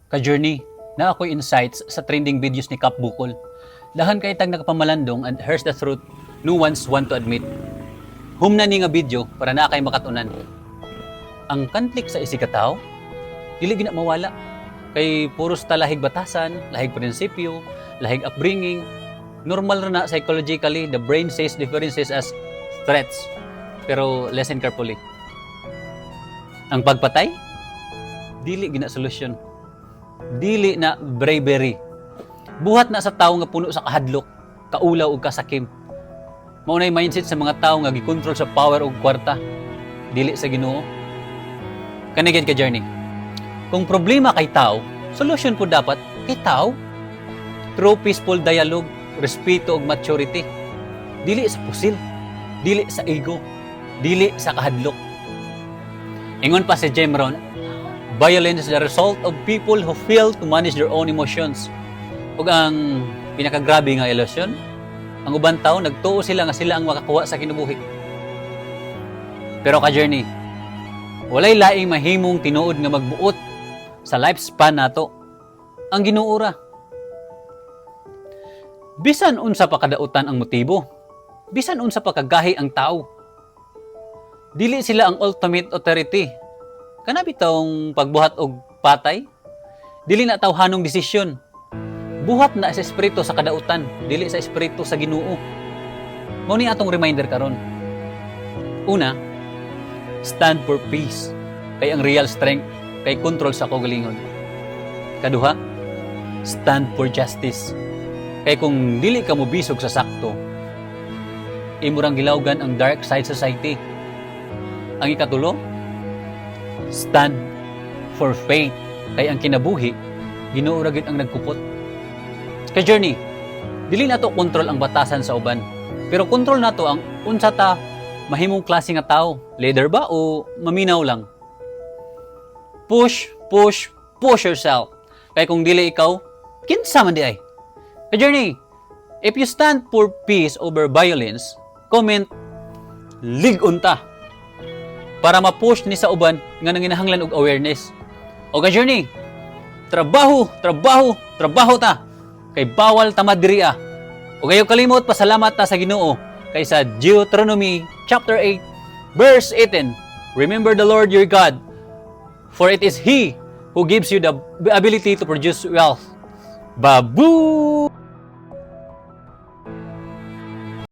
Ka-journey, naa ko'y insights sa trending videos ni Kap Bukol. Daghan kay tag nakapamalandong, and here's the truth no one's want to admit. Humna ni nga video para naa kay makatunan. Ang conflict sa isigkatawo, dili gyud na mawala. Kay puros ta lahig batasan, lahig prinsipyo, lahig upbringing. Normal ra na psychologically, the brain sees differences as threats. Pero listen carefully. Ang pagpatay, dili gyud na solusyon. Dili na bravery. Buhat na sa tao nga puno sa kahadlok, kaulaw ug kasakim. Mao nay mindset sa mga tao nga gikontrol sa power ug kwarta, dili sa Ginoo. Kani gyud, ka journey. Kung problema kay tao, solusyon po dapat kay tao. Through peaceful dialogue, respeto ug maturity. Dili sa pusil, dili sa ego, dili sa kahadlok. Ingon pa si Jim Rohn, "Violence is the result of people who fail to manage their own emotions." Ug ang pinakagrabe nga illusion, ang uban tao nagtuo sila nga sila ang makakuha sa kinabuhi. Pero ka journey, walay laing mahimong tinuod nga magbuot sa lifespan nato. Ang Ginoo ra. Bisan unsa pa kadautan ang motibo, bisan unsa pa kagahi ang tao, dili sila ang ultimate authority. Kana bitawng pagbuhat og patay, dili na tawhanong desisyon. Buhat na sa espiritu sa kadautan, dili sa espiritu sa Ginoo. Mao ni atong reminder karon. Una, stand for peace. Kay ang real strength kay control sa kaugalingon. Kaduha, stand for justice. Kay kung dili ka mobisog sa sakto, imo rang gilawgan ang dark side society. Ang ikatulo, stand for faith. Kay ang kinabuhi, Ginoo ra gyud ang nagkupot. Ka journey, dili nato kontrol ang batasan sa uban. Pero kontrol nato ang unsa ta mahimong klase nga tao, leader ba o maminaw lang. Push, push, push yourself. Kay kung dili ikaw, kinsa man diay? Ka journey, if you stand for peace over violence, comment "Lig-on ta" para ma-push ni sa uban nga nanginahanglan og awareness. O ka journey, trabaho, trabaho, trabaho ta. Kay bawal ta madiri ah. Ug ayaw kalimot, pasalamat ta sa Ginoo kay sa Deuteronomy chapter 8 verse 18, "Remember the Lord your God, for it is He who gives you the ability to produce wealth." Babu!